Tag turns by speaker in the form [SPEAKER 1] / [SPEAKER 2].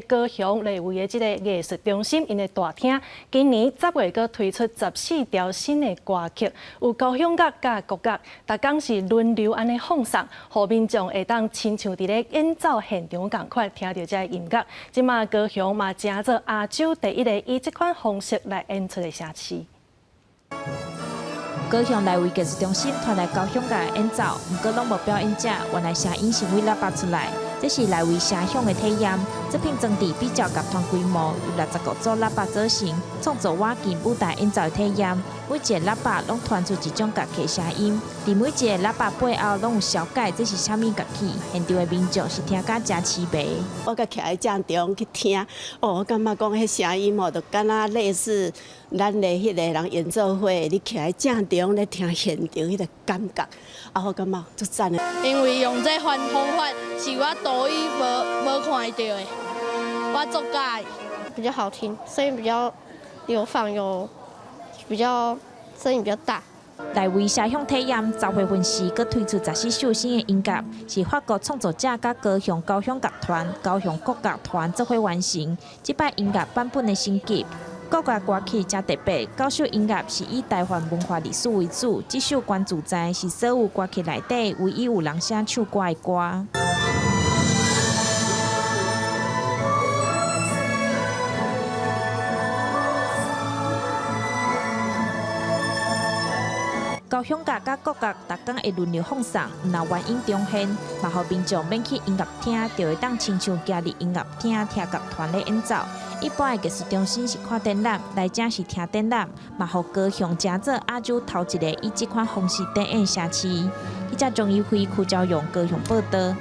[SPEAKER 1] 高雄麗威的這個藝術中心，𪜶的大廳，今年10月閣推出14條新的歌曲，有交響樂佮國樂，逐工是輪流按呢放送，予民眾會當親像佇咧演奏現場仝款聽著這个音樂。這馬高雄嘛成做亞洲第一個以這款方式來演出的城市。
[SPEAKER 2] 高雄麗威藝術中心傳來交響樂演奏，毋過攏無表演者，原來聲音是對喇叭出來。這是麗威聲響的體驗。這片裝置比照樂團規模，由65組喇叭組成，創造倚近舞台演奏的體驗。每一个喇叭攏傳出一種樂器聲音，佇每一个喇叭背後攏有紹介這是啥物樂器。現場的民眾是聽甲誠癡迷。
[SPEAKER 3] 我閣徛佇正中去聽，哦，我感覺講彼聲音吼，就敢若類似咱的彼个人演奏會，你徛佇正中咧聽現場彼个感覺，啊，我感覺足讚的。
[SPEAKER 4] 因為用這款方法是我頭一無看著的，我足佮意。
[SPEAKER 5] 比較好聽，聲音比較流放，有比較聲音比較大。
[SPEAKER 2] 麗威聲響體驗10月份時，閣推出14首新的音樂，是法國創作者佮高雄交響樂團、高雄國樂團做伙完成。這擺音樂版本的升級，國樂歌曲誠特別。九首音樂是以台灣文化歷史為主，這首《觀自在》是所有歌曲內底唯一有人聲唱歌的歌。交響樂佮國樂，逐工會輪流放送，毋若原音重現，嘛予民眾免去音樂廳，就會當親像行入音樂廳聽樂團咧演奏。一般的藝術中心是看展覽，來這是聽展覽，嘛予高雄成做亞洲頭一个以這款方式展演城市。記者張怡輝、柯昭勇高雄報導。